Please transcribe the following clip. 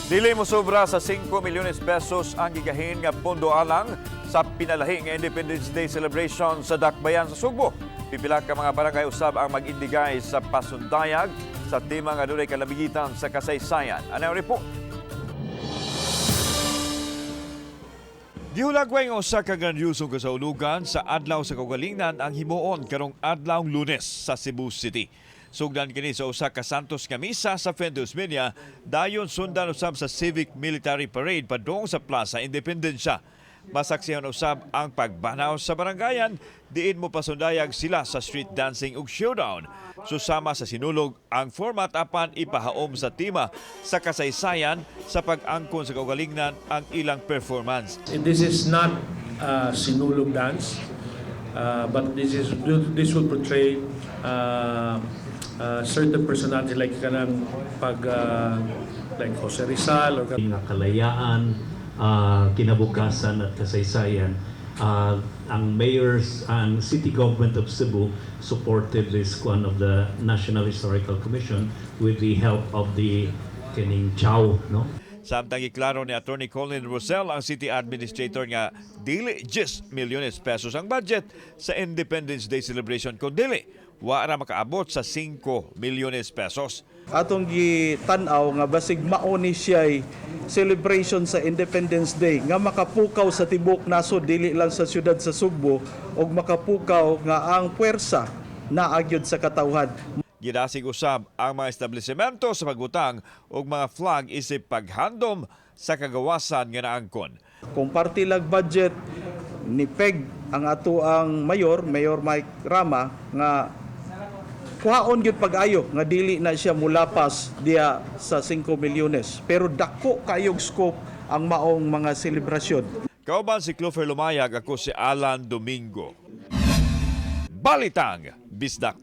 Dili mo sobra sa 5 milyones pesos ang gigahin nga pondo alang sa pinalahi nga Independence Day celebration sa Dakbayan sa Sugbo. Pipila ka mga barangay usab ang mag-indigay sa pasundayag sa tema nga dunay kalamigitan sa kasaysayan. Ano ang report? Gihulagway nga usa ka grandyosong kasaulugan sa Adlaw sa Kaugalingnan ang himuon karong adlaw Lunes sa Cebu City. Sugdan kini sa usa ka Santos nga misa sa Fuente Osmeña, dayon sundan usab sa Civic Military Parade padung sa Plaza Independencia. Masaksihan usab ang pagbanaw sa barangayan, diin mo pasundayag sila sa street dancing ug showdown. Susama sa Sinulog ang format, apan ipahaom sa tema sa kasaysayan sa pag-angkon sa kaugalingnan ang ilang performance. This is not a Sinulog dance, but this will portray certain personality like kanang pag like Jose Rizal or Nga kalayaan, kinabukasan at kasaysayan. Ang mayors, ang city government of Cebu supported this one of the National Historical Commission with the help of the kining Chow, no? Samtang giklaro ni Attorney Colin Rosell, ang city administrator, nga dili 10 milyones pesos ang budget sa Independence Day celebration, kun dili wa ra makaabot sa 5 milyones pesos. Atong gitan-aw nga basig mao ni siya'y celebration sa Independence Day nga makapukaw sa tibok nasod, dili lang sa siyudad sa Sugbo, ug makapukaw nga ang puwersa naa gyud sa katawhan. Gidasig usab ang mga establishmento sa pagbutang og mga flag isip paghandom sa kagawasan nga naangkon. Kung parte lag budget ni peg ang ato ang mayor, Mayor Mike Rama, nga kuhaon gyud pag-ayo nga dili na siya mulapas diya sa 5 milyones. Pero dako kayog scope ang maong mga selebrasyon. Kauban si Clover Lumayag, ako si Alan Domingo. Balitang Bisdak.